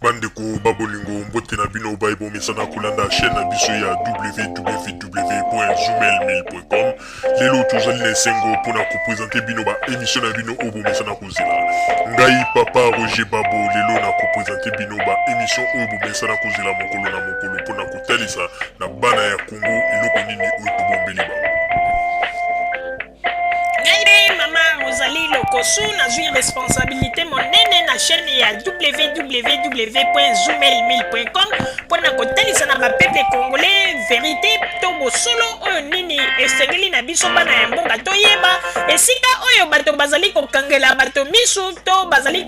Bandeko ba bolingo, mbote na bino baye bomesana kolanda chaîne na biso ya www.zoomail1000.com. Lelo tozali na esengo mpona kopresente bino ba émission na bino oyo bomesana kozela. Ngai papa Roger Babo lelo na kopresente bino ba émission oyo bomesana kozela mokolo na mokolo mpona kotalisa na bana ya Congo eloko nini oyo tobombeli bango. Ngai nde mama Rosalie Lokosu, nazwi responsabilité monene na chaîne ya www.zoomail1000.com mpo na kotalisa na bapeuple congolais verité to bosolo oyo nini esengeli na biso bana ya mboka toyeba esika oyo bato bazali kokangela bato misu to bazali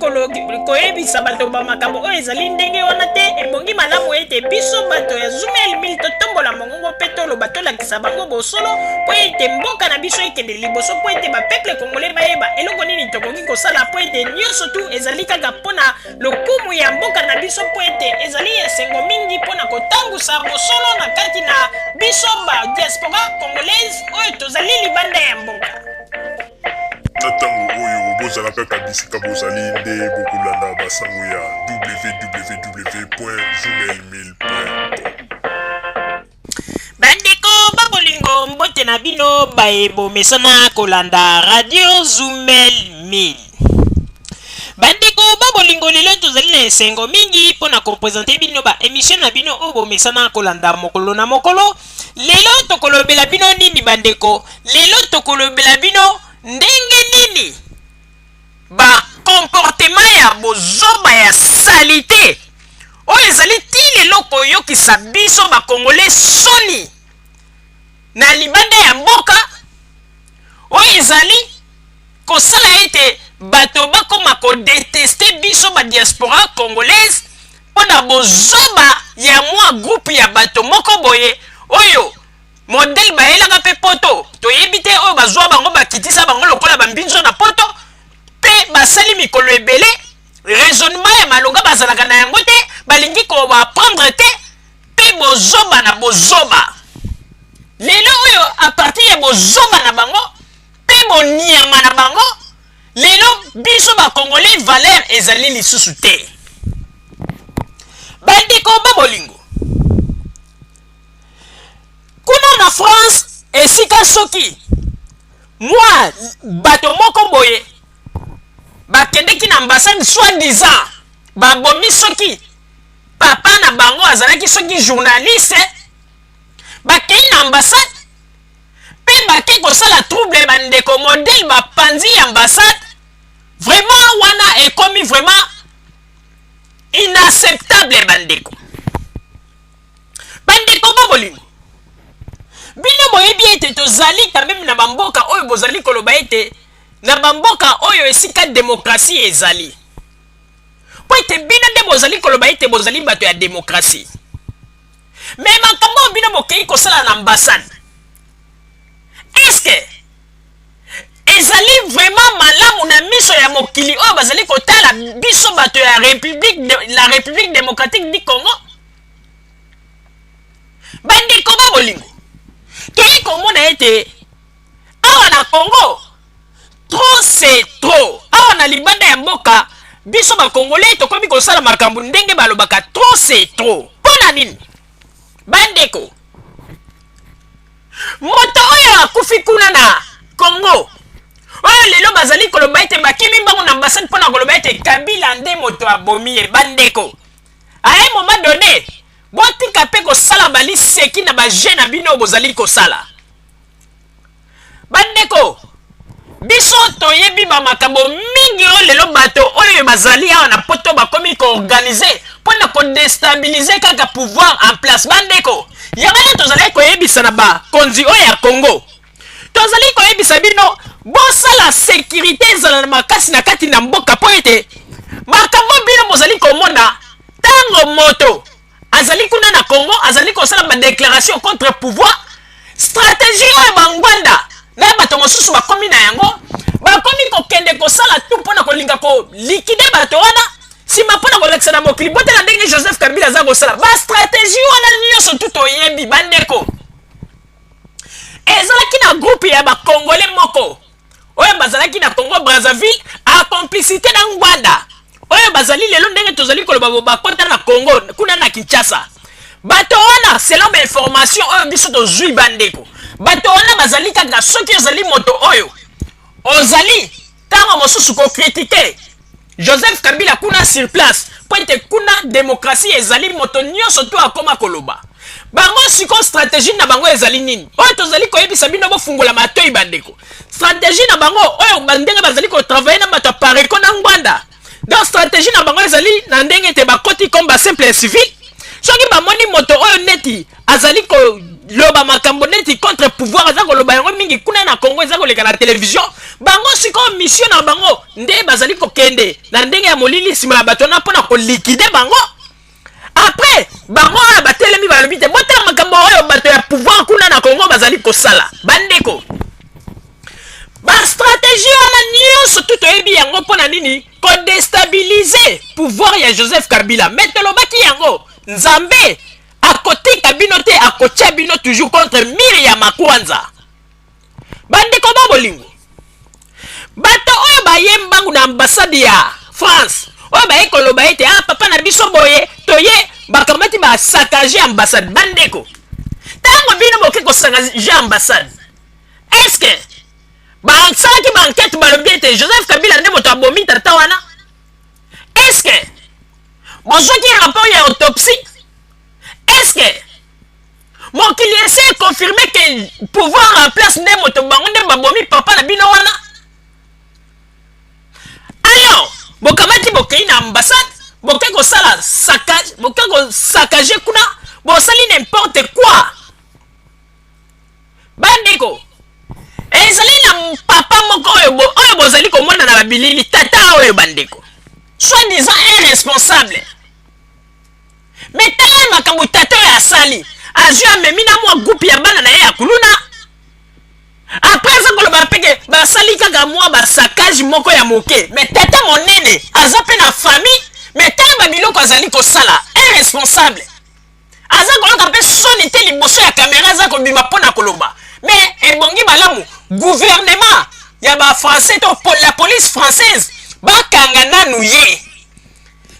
koyebisa bato bamakambo oyo ezali ndenge wana te. Ebongi malamu ete biso bato ya Zoomail 1000 totombola mongongo mpe toloba, tolakisa bango bosolo mpo ete mboka na biso ekende liboso, mpo ete bapeuple congolais bayeba eloko nini tokoki kosala, mpo ete nyonso tu ezali kaka mpo na lokumu ya mboka na biso, mpo ete ezali esengo mingi mpo na kotambusa bosolo na kati na biso ba diaspora congolaise oyo tozali libanda ya mboka. Na ntango oyo bozala kaka bisika bozali nde bokolanda basango ya www.zoomail1000.com. Bandeko ba bolingo, mbote na bino baye bomesana kolanda radio Zumel 1000. Bandeko ba bolingo, lelo tozali na esengo mingi mpo na kopresente bino ba emission na bino oyo bomesana kolanda mokolo na mokolo. Lelo tokolobela bino nini bandeko? Lelo tokolobela bino ndenge nini ba comportement ya bozoba ya salite oyo ezali ti lelo koyokisa biso ba congolais soni na libanda ya mboka, oyo ezali kosala ete bato bakoma kodeteste biso ba diaspora congolaise mpo na bozoba ya mwa groupe ya bato moko boye oyo modele bayelaka mpe poto toyebi te, oyo bazwa bango bakitisa bango lokola bambinzo na poto mpe basali mikolo ebele, raisonnement ya malonga bazalaka na yango te, balingi koapprendre te, mpe bozoba na bozoba. Lelo oyo a partir ya bozoba na bango mpe boniama na bango, lelo biso bakongolais valeur ezali lisusu te. Bandeko ba bolingo, kuna na France esika soki mwa bato moko boye bakendeki na ambassade soi disant babomi soki papa na bango azalaki soki journaliste, bakei na ambassade mpe bake kosala trouble. Bandeko, modele bapanzi ambassade, vraiment wana ekomi vraiment inacceptable. Bandeko, bandeko ba bolingo, bino boyebi ete tozali quand même na bamboka oyo bozali koloba ete na bamboka oyo esika demokrasie ezali, mpo ete bino nde bozali koloba ete bozali bato ya demokrasie. Me makambo oyo bino bokei kosala na ambassade, est-ce ezali vraiment malamu na miso ya mokili oyo bazali kotala biso bato ya république de, la République démocratique du Congo? Bandeko ba bolingo, toyei komona ete awa na Congo trop c'est trop. Awa na libanda ya mboka, biso bakongolais tokomi kosala makambo ndenge balobaka trop c'est trop. Mpo na nini, bandeko? Moto oyo akufi kuna na Congo, oyo lelo bazali koloba ete bakimi mbango na ambassade mpo na koloba ete Kabila nde moto abomi ye, bandeko, à un moment donné botika mpe kosala baliseki na baje na bino bozali kosala. Bandeko, biso toyebi bamakambo mingi oyo lelo bato oyo bazali awa na poto bakomi koorganize mpo na kodestabilize kaka pouvoir en place. Bandeko, yango nde tozalaki koyebisa na bakonzi oyo ya Congo, tozali koyebisa bino bosala sécurité ezala na makasi na kati na mboka, mpo ete makambo bino bozali komona ntango moto azali kuna na Congo azali kosala badéclaration contre pouvoir, stratégie oyo bangwanda na bato mosusu bakomi na yango, bakomi kokende kosala tu mpona kolinga koliquider bato wana nsima mpona kolakisa na mokili botala ndenge Joseph Kabila aza kosala bastratégie wana nyonso tu toyebi. Bandeko, ezalaki na groupe ya bakongole moko oyo bazalaki na Congo Brazzaville en complicité na Ngwanda. Oyo bazali lelo ndenge tozali koloba bo bakota na Congo kuna na Kinshasa. Bato wana selon ba information oyo biso tozui bandeko, bato wana bazali kaka soki ozali moto oyo ozali tango mosusu ko critiquer Joseph Kabila kuna sur place mpo ete kuna demokratie ezali moto nyonso to akoma koloba. Bango sikoyo strategie na bango ezali nini? Oyo tozali koyebisa bino bofungola matoi bandeko. Strategie na bango oyo ndenge bazali ko travailler na bato ya Pareco na Ngbanda. Donc strategie na bango ezali na ndenge ete bakoti comme ba simple civil. Soki bamoni moto oyo neti azali koloba makambo neti contre pouvoir, aza koloba yango mingi kuna na Congo, eza koleka na television, bango sikoyo mission na bango nde bazali kokende na ndenge ya molili nsima ya bato wana mpo na kolikide bango. Après bango wana batelemi balobi te botala makambo oyo bato ya pouvoir kuna na Congo bazali kosala. Bandeko, ba stratégie wana nyonso tu toyebi yango mpo na nini? Kodestabilize pouvoir ya Joseph Kabila. Mais tolobaki yango, Nzambe akotika bino te, akotia bino toujours contre mur ya makwanza. Bandeko ba bolingo, bato oyo baye mbangu na ambassade ya France oyo baye koloba ete ah, papa na biso boye toye, bakamati ba saccage ambassade. Bandeko, ntango bino boke kosakage ambassade, est-ce que basalaki ba enquête balobi ete Joseph Kabila nde moto abomi tata wana? Est-ce que bozwaki rapport ya autopsie? Est-ce que mokili esi econfirme ke pouvoir en place nde moto bango nde babomi papa na bino wana? Alors bokamati bokei na ambassade, boke kosala saccage, boke kosakage kuna, bosali n'importe quoi. Bandeko, ezali na papa moko oyo bo, oyo bozali komona na babilili, tata oyo bandeko, soi-disant irresponsable. Mais tala makambo tata oyo asali, azwi amemi na mwa groupe ya bana na ye ya kuluna. Après aza koloba mpe ke basali kaka mwa basakage moko ya moke, mais tata monene aza mpe na famille, mais tala ba biloko azali kosala, irresponsable. Aza koyoka mpe soni te liboso ya kamera aza kobima mpo na koloba. Mais ebongi malamu gouvernement ya ba français to la police française bakanga nanu ye.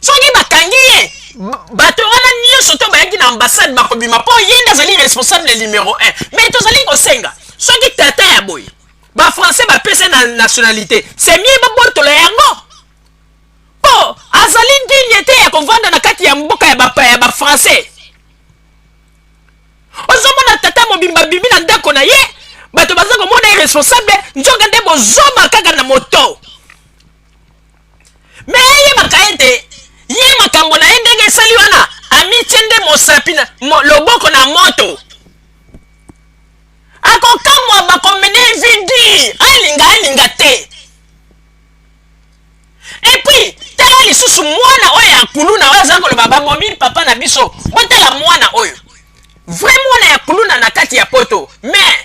Soki bakangi ye, bato wana nyonso to bayaki na ambassade bakobima mpo ye nde azali responsable numero 1. Mais tozali kosenga soki tata ya boye ba français bapesa na nationalité, c'est mieux babotola yango mpo azali digne te ya kovanda na kati ya mboka ya bapaya ba français. Ozomona tata mobimba bimi na ndako na ye, bato baza komona ye responsable, nzoka nde bozoma kaka na moto. Me ayebaka ete ye makambo na ye ndenge esali wana, amitie nde mosapi na loboko na moto. Akokamwa bakomene vie dure, alinga alinga te. Et puis tala lisusu mwana oyo ya kuluna oyo aza koloba babomi papa na biso. Botala mwana oyo, vrai mwana ya kuluna na kati ya poto, mais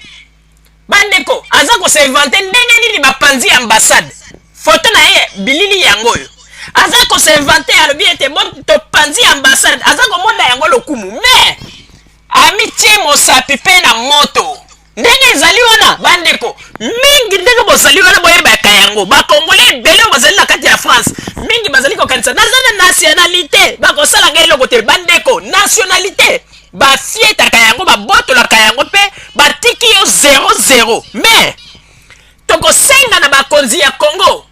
bandeko aza kos'inventer ndenge nini bapanzi ambassade. Photo na ye bilili yango oyo aza kos'inventer, alobi ete topanzi ambassade, aza komona yango lokumu, mais amitie mosapi pe na moto. Ndenge ezali wana bandeko mingi, ndenge bozali wana boyebaka yango, bakongole ebele oyo bazali na kati ya France mingi bazali kokanisa naza na nationalité, bakosala ngai eloko te. Bandeko, nationalité bafietaka yango, babotolaka yango mpe batiki yo 0-0. Mais tokosenga na bakonzi ya Congo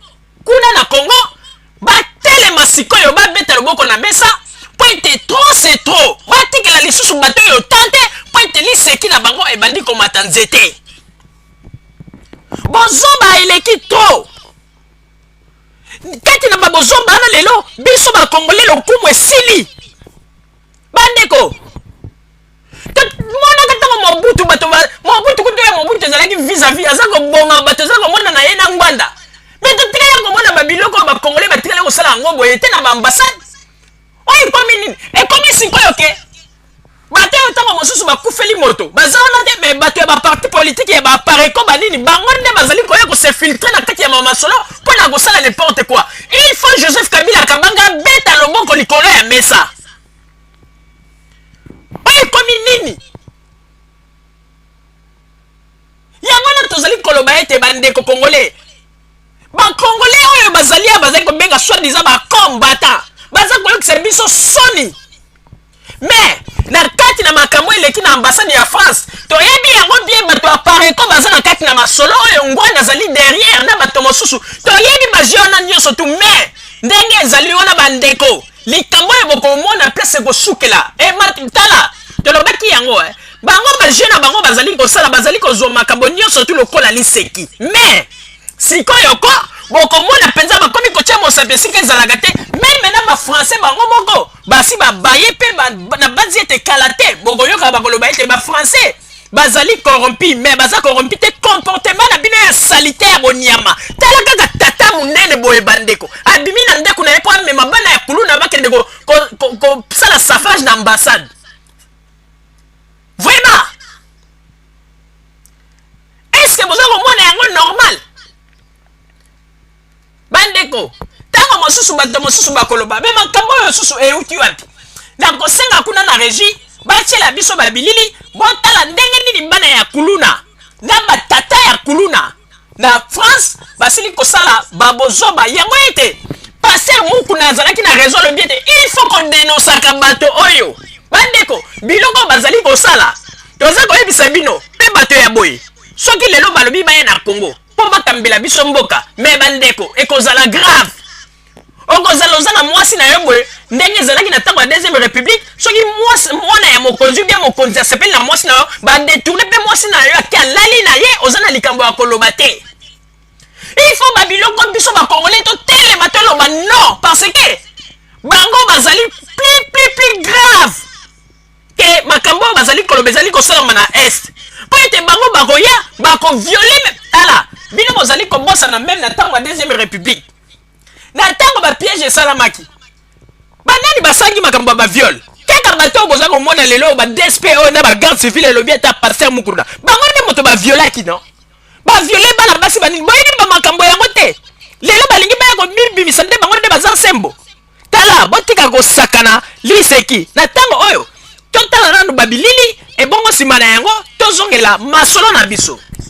kuna na Congo batelema sikoyo, babeta loboko na mesa mpo ete trop c'est trop, batikela lisusu bato oyo tante mpo ete liseki na bango ebandi komata nzete. Bozoba eleki trop kati na babozoba wana. Lelo biso bakongole lokumu esili bandeko. Tomonaka ntango Mobutu, bato ba Mobutu kutu ya Mobutu ezalaki vis-à-vis, aza koboma bato, aza komona na ye na Ngbanda. Mais totikali komona babiloko oyo bakongole batikali kosala yango boye te na baambassade. Oyo ekomi nini? Ekomi sikoyo ke bato oyo ntango mosusu bakufeli moto baza wana te, me bato ya baparti politike ya bapareco banini bango nde bazali koya kose filtrer na kati ya mamasolo mpo na kosala n'importe quoi. Il faut Joseph Kabila Kabanga abeta loboko likolo ya mesa. Oyo ekomi nini? Yango wana tozali koloba ete bandeko congolais, Ba congolais oyo bazali awa bazali kobenga soit disant ba combattant baza koyokisa biso soni. Mais na kati na makambo eleki na ambassade ya France toyebi yango bien, bato ya Pareco baza na kati na masolo oyo, Ngwanda azali derrière na bato mosusu, toyebi ba jeu wana nyonso tu. Mais ndenge ezali wana bandeko, likambo oyo bokomona place ekosukela. E tala, tolobaki yango eh. Bango ba jeu na bango bazali kosala, bazali kozwa makambo nyonso tu lokola liseki. Mais sikoyo ko bokomona mpenza bakomi kotia mosapi esika ezalaka te. Meme na bafrançais bango moko basi babaye mpe na banzi ete kala te bokoyoka bakoloba ete bafrançais bazali corrompu. Mais baza corrompu te, comportement na bino ya salite ya bonyama. Tala kaka tata monene boye bandeko, abimi na ndako na ye mpo amema bana ya kuluna bakende kosala suffrage na ambassade. Vraiment, est ce que boza komona yango normal bandeko? Ntango mosusu bato mosusu bakoloba me makambo oyo mosusu euti wapi? Nakosenga kuna na régie batiela biso babilili, botala ndenge nini bana ya kuluna na batata ya kuluna na France basili kosala babozoba yango. Ete pasteur Mukuna azalaki na raison, alobi ete il faut kodénonçaka bato oyo. Bandeko, biloko bazali kosala, toza koyebisa bino mpe bato ya boye, soki lelo balobi baya na Congo mpo bakambela biso mboka, me bandeko, ekozala grave. Okozala oza na mwasi na yo boye, ndenge ezalaki na ntango ya deuxième république, soki mwana ya mokonzi bien mokonzi asepeli na mwasi na yo, badétourner mpe mwasi na yo, ake alali na ye, oza na likambo ya koloba te. Il faut babiloko biso bakongolais totelema, toloba non, parce que bango bazali plus plus plus grave ke makambo oyo bazali koloba ezali kosalama na Est, mpo ete bango bakoya bakovioler. Tala, bino bozali kobosana, meme na ntango ya deuxième république, na ntango bapiège esalamaki, banani basangi makambo ya baviol? Kaka bato oyo boza komona lelo oyo, baDSP oyo na bagarde civile. Elobi ata pasteur Mukuna, bango nde moto baviolaki, non? Baviole bana basi banini, boyebi bamakambo yango te. Lelo balingi baya komibimisa nde bango nde baza nsembo. Tala, botika kosakana liseki na ntango oyo. Totala nanu babilili, ebongo nsima na yango tozongela masolo na biso.